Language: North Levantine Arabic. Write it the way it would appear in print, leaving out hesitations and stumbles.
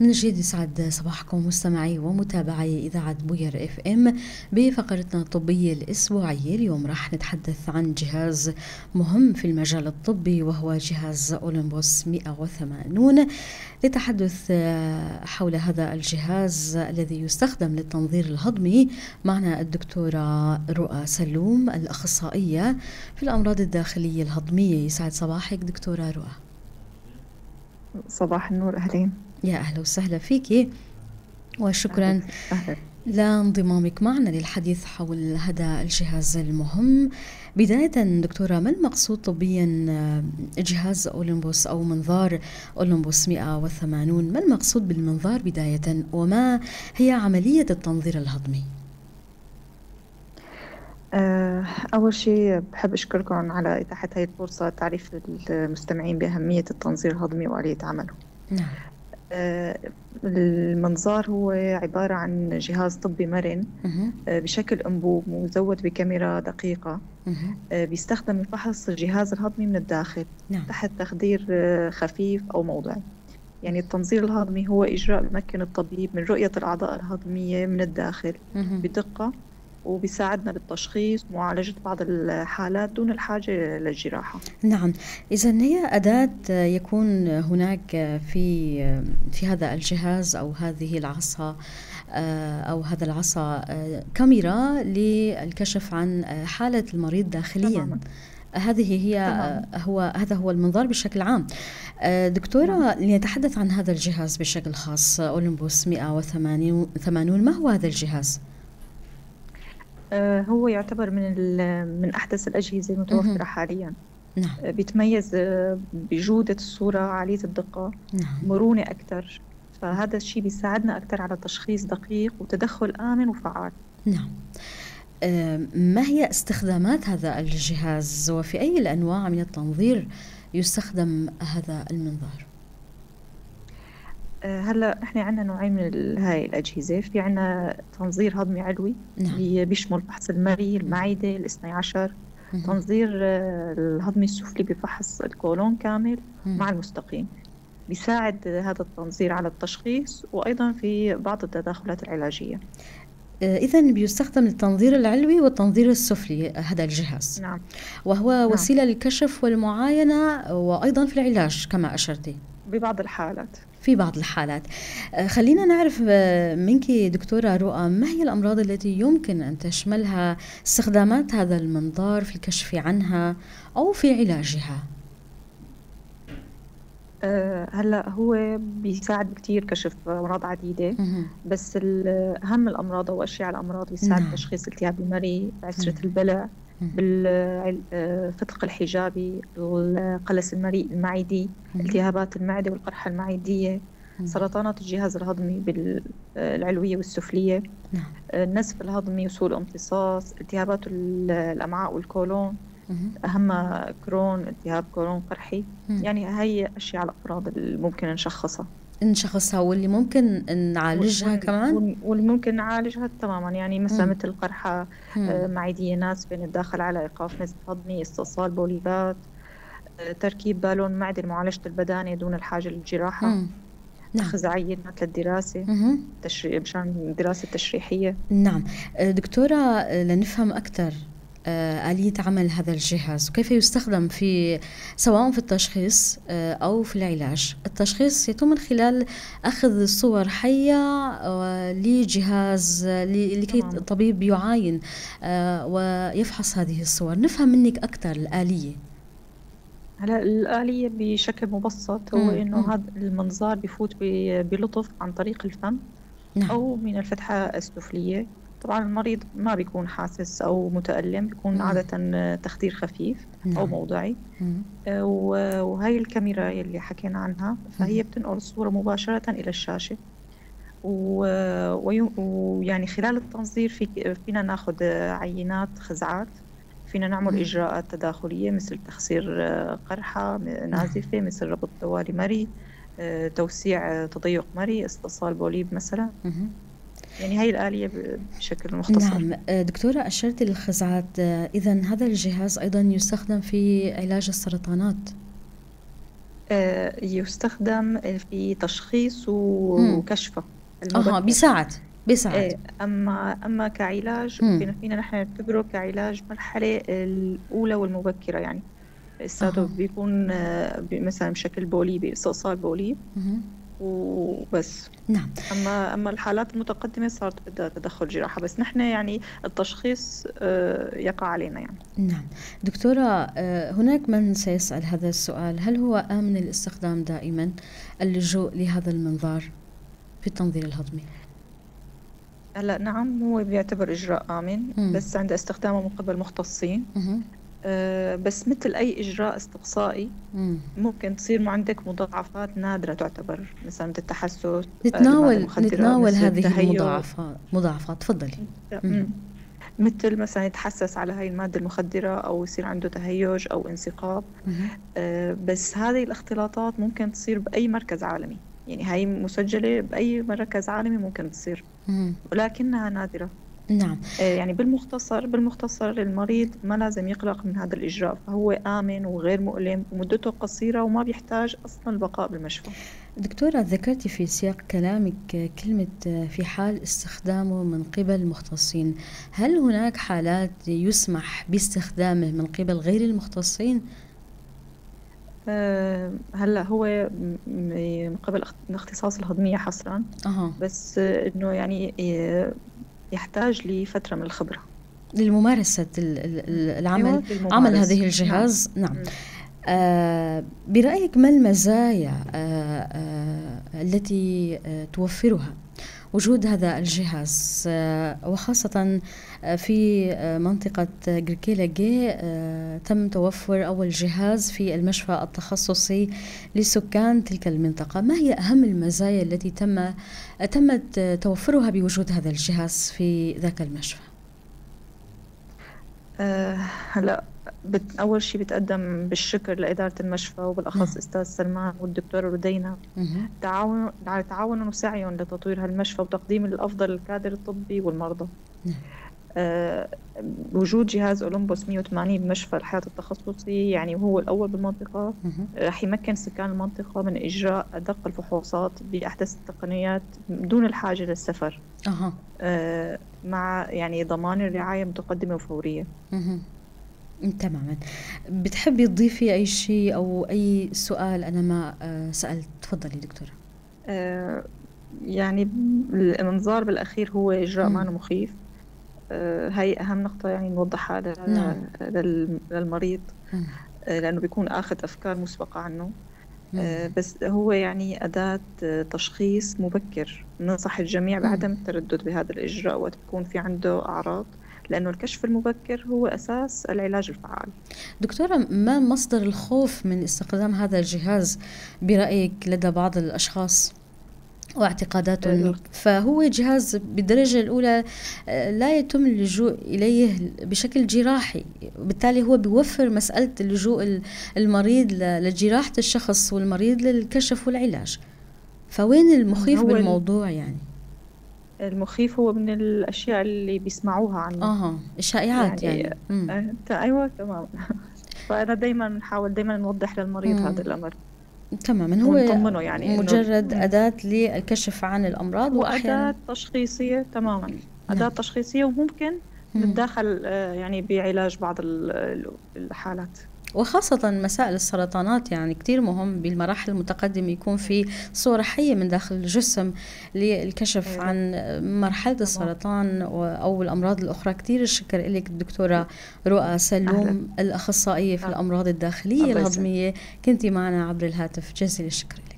من جديد يسعد صباحكم مستمعي ومتابعي إذاعة بوير FM بفقرتنا الطبية الأسبوعية. اليوم راح نتحدث عن جهاز مهم في المجال الطبي وهو جهاز أولمبوس 180. للتحدث حول هذا الجهاز الذي يستخدم للتنظير الهضمي معنا الدكتورة رؤى سلوم الأخصائية في الأمراض الداخلية الهضمية. يسعد صباحك دكتورة رؤى. صباح النور، أهلين. يا أهلا وسهلا فيكي، وشكرا لانضمامك معنا للحديث حول هذا الجهاز المهم. بداية دكتورة، ما المقصود طبيا جهاز أولمبوس أو منظار أولمبوس 180؟ ما المقصود بالمنظار بداية، وما هي عملية التنظير الهضمي؟ أول شيء بحب أشكركم على إتاحة هذه الفرصة تعريف المستمعين بأهمية التنظير الهضمي وآلية عمله. نعم. المنظار هو عبارة عن جهاز طبي مرن بشكل أنبوب مزود بكاميرا دقيقة. بيستخدم لفحص الجهاز الهضمي من الداخل. نعم. تحت تخدير خفيف أو موضعي. يعني التنظير الهضمي هو إجراء بيمكن الطبيب من رؤية الأعضاء الهضمية من الداخل بدقة، وبيساعدنا بالتشخيص ومعالجة بعض الحالات دون الحاجة للجراحة. نعم، إذا هي أداة يكون هناك في هذا الجهاز أو هذه العصا أو هذا العصا كاميرا للكشف عن حالة المريض داخليا. هذه هي هذا هو المنظار بشكل عام. دكتورة، لنتحدث عن هذا الجهاز بشكل خاص، أولمبوس 180، ما هو هذا الجهاز؟ هو يعتبر من أحدث الأجهزة المتوفرة حالياً. بيتميز بجودة الصورة عالية الدقة، مرونة أكثر، فهذا الشيء بيساعدنا أكثر على تشخيص دقيق وتدخل آمن وفعال. نعم. ما هي استخدامات هذا الجهاز وفي أي الأنواع من التنظير يستخدم هذا المنظار؟ هلا نحن عندنا نوعين من هاي الأجهزة. في عندنا تنظير هضمي علوي اللي بيشمل فحص المري، المعدة، الاثني عشر. تنظير الهضمي السفلي بفحص الكولون كامل مع المستقيم. بيساعد هذا التنظير على التشخيص وأيضا في بعض التداخلات العلاجية. إذن بيستخدم للتنظير العلوي والتنظير السفلي هذا الجهاز. وهو وسيلة للكشف والمعاينة وأيضا في العلاج كما أشرتي. ببعض الحالات. في بعض الحالات. خلينا نعرف منك دكتورة رؤى، ما هي الأمراض التي يمكن أن تشملها استخدامات هذا المنظار في الكشف عنها أو في علاجها؟ هلأ هو بيساعد كتير كشف أمراض عديدة، بس أهم الأمراض أو أشيع الأمراض بيساعد تشخيص التهاب المري، عسرة البلع، بالفتق الحجابي، القلس المريء المعدي، التهابات المعدة والقرحة المعدية، سرطانات الجهاز الهضمي العلوية والسفلية، النزف الهضمي وسوء الامتصاص، التهابات الأمعاء والكولون، أهم كرون، التهاب كولون قرحي. هي أشياء الأمراض اللي ممكن نشخصها. نشخصها واللي ممكن نعالجها كمان؟ واللي ممكن نعالجها تماما. مثلا مثل قرحة، معدية نازفة نتداخل على إيقاف نزف هضمي، استئصال بوليبات، تركيب بالون معدي لمعالجة البدانة دون الحاجة للجراحة. نعم. أخذ عينات للدراسة، مشان الدراسة التشريحية. نعم. دكتورة، لنفهم أكثر آلية عمل هذا الجهاز وكيف يستخدم سواء في التشخيص أو في العلاج. التشخيص يتم من خلال أخذ صور حية لجهاز، لكي الطبيب يعاين ويفحص هذه الصور. نفهم منك أكثر الآلية. هلا الآلية بشكل مبسط هو إنه هذا المنظار بفوت بلطف عن طريق الفم أو من الفتحة السفلية. طبعا المريض ما بيكون حاسس أو متألم، بيكون عادة تخدير خفيف أو موضعي. وهي الكاميرا اللي حكينا عنها فهي بتنقل الصورة مباشرة إلى الشاشة. ويعني خلال التنظير فينا ناخذ عينات خزعات، فينا نعمل إجراءات تداخلية مثل تخسير قرحة نازفة، مثل ربط دوالي مري، توسيع تضيق مري، استئصال بوليب مثلا. هاي الآلية بشكل مختصر. نعم. دكتورة، أشرت للخزعات، إذن هذا الجهاز أيضا يستخدم في علاج السرطانات؟ يستخدم في تشخيص وكشفه. بيساعد. إيه، أما كعلاج فينا نحن نعتبره كعلاج مرحلة الأولى والمبكرة، يعني لساته بيكون مثلا بشكل بولي، باستئصال بولي وبس. نعم. أما الحالات المتقدمة صارت بدها تدخل جراحة، بس نحن يعني التشخيص يقع علينا يعني. نعم دكتورة، هناك من سيسأل هذا السؤال، هل هو آمن الاستخدام دائما اللجوء لهذا المنظار في التنظير الهضمي؟ هلا نعم، هو بيعتبر إجراء آمن، بس عند استخدامه من قبل مختصين. بس مثل أي إجراء استقصائي ممكن تصير عندك مضاعفات نادرة تعتبر، مثلا مثل التحسس. نتناول هذه المضاعفات، تفضلي. مثل مثلا يتحسس على هاي المادة المخدرة أو يصير عنده تهيج أو انسقاب. بس هذه الاختلاطات ممكن تصير بأي مركز عالمي، يعني هاي مسجلة بأي مركز عالمي ممكن تصير، ولكنها نادرة. نعم. يعني بالمختصر المريض ما لازم يقلق من هذا الإجراء، فهو آمن وغير مؤلم ومدته قصيرة وما بيحتاج أصلا البقاء بالمشفى. دكتورة، ذكرتي في سياق كلامك كلمة في حال استخدامه من قبل مختصين، هل هناك حالات يسمح باستخدامه من قبل غير المختصين؟ هلا هو من قبل الاختصاص الهضمية حصرا. بس إنه يعني يحتاج لفترة من الخبرة للممارسة العمل. أيوة، عمل هذه الجهاز. نعم. برأيك ما المزايا التي توفرها وجود هذا الجهاز، وخاصة في منطقة غركيلاجي تم توفر أول جهاز في المشفى التخصصي لسكان تلك المنطقة؟ ما هي أهم المزايا التي تمت توفرها بوجود هذا الجهاز في ذاك المشفى؟ هلا أول شيء بتقدم بالشكر لإدارة المشفى وبالأخص أستاذ سلمان والدكتور ردينا على تعاونهم وسعيهم لتطوير هالمشفى وتقديم الأفضل للكادر الطبي والمرضى. وجود جهاز أولمبوس 180 بمشفى الحياة التخصصي، يعني وهو الأول بالمنطقة، رح يمكن سكان المنطقة من إجراء أدق الفحوصات بأحدث التقنيات دون الحاجة للسفر. مع يعني ضمان الرعاية متقدمة وفورية. تماما. بتحبي تضيفي أي شيء أو أي سؤال أنا ما سألت؟ تفضلي دكتورة. يعني المنظار بالأخير هو إجراء ما مخيف. هاي أهم نقطة يعني نوضحها للمريض، لأنه بيكون آخذ أفكار مسبقة عنه. بس هو يعني أداة تشخيص مبكر. ننصح الجميع بعدم التردد بهذا الإجراء وقت بيكون في عنده أعراض، لأنه الكشف المبكر هو أساس العلاج الفعال. دكتورة، ما مصدر الخوف من استخدام هذا الجهاز برأيك لدى بعض الأشخاص واعتقاداتهم؟ فهو جهاز بالدرجة الأولى لا يتم اللجوء إليه بشكل جراحي، بالتالي هو بيوفر مسألة اللجوء المريض لجراحة الشخص والمريض للكشف والعلاج. فوين المخيف بالموضوع يعني؟ المخيف هو من الأشياء اللي بيسمعوها عنه. الشائعات يعني. أيوة تمام. فأنا دايما نحاول دايما نوضح للمريض هذا الأمر. تماما، هو يعني مجرد أداة للكشف عن الأمراض، وأداة تشخيصية. تماما، أداة تشخيصية، وممكن نتداخل يعني بعلاج بعض الحالات، وخاصة مسائل السرطانات. يعني كتير مهم بالمراحل المتقدمة يكون في صورة حية من داخل الجسم للكشف عن مرحلة السرطان أو الأمراض الأخرى. كتير الشكر لك الدكتورة رؤى سلوم، الأخصائية في الأمراض الداخلية الهضمية، كنتي معنا عبر الهاتف. جزيل الشكر لك.